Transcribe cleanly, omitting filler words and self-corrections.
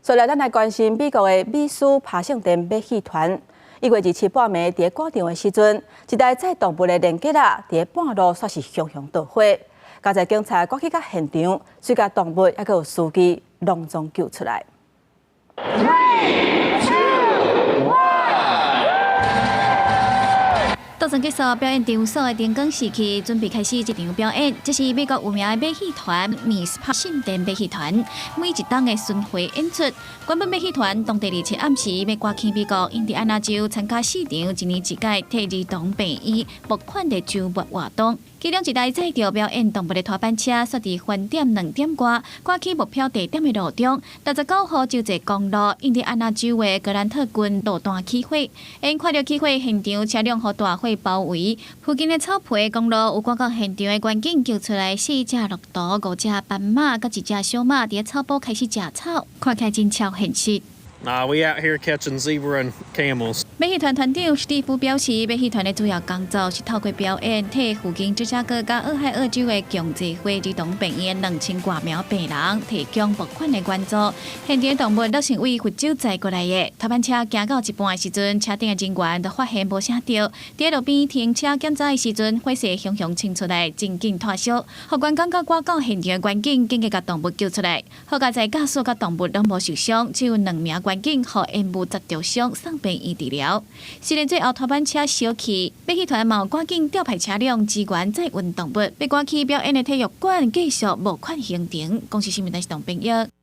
所以，咱來關心美國的米斯帕聖殿馬戲團。1月27半暝，佇咧趕場的時陣，一台載動物的連結仔，佇咧半路煞是熊熊著火。佳哉警察趕去到現場，隨共動物猶閣有司機攏總救出來。 Three, two, one. 倒轉結束表演場所的燈光熄去，準備開始這場表演。這是美國有名的馬戲團米斯帕聖殿馬戲團每一冬的巡迴演出。原本馬戲團當地27暗時欲趕去美國印第安納州參加四場一年一屆替兒童病院募款的週末活動。其中一台載著表演動物的拖板車，煞佇翻點2點外，趕去目標地點的路中，69號州際公路印第安納州的格蘭特郡路段起火，𪜶看著起火現場，車輛予大火包圍，附近的草皮公路有趕到現場的員警救出來四隻駱駝、五隻斑馬、佮一隻小馬，佇草埔開始食草，看起來真超現實。 Nah, we out here catching zebra and camels. 馬戲團團長史蒂夫表示，馬戲團的主要工作是透過表演，替附近芝加哥佮俄亥俄州的共濟會兒童病院2000外名病人提供募款的援助。現場動物攏是對佛州載過來的。拖板車行到一半的時陣，車頂的人員就發現無啥著，佇路邊停車檢查的時陣，火勢熊熊衝出來，真緊脫燒。予員工佮趕到現場的員警緊急共動物救出來。好佳哉駕駛佮動物攏無受傷，只有兩名員警予煙霧砸著傷，送病院治療。雖然最後拖板車燒去，馬戲團嘛有趕緊調派車輛支援載運動物，欲趕去表演的體育館繼續募款行程。公視新聞台是董編譯。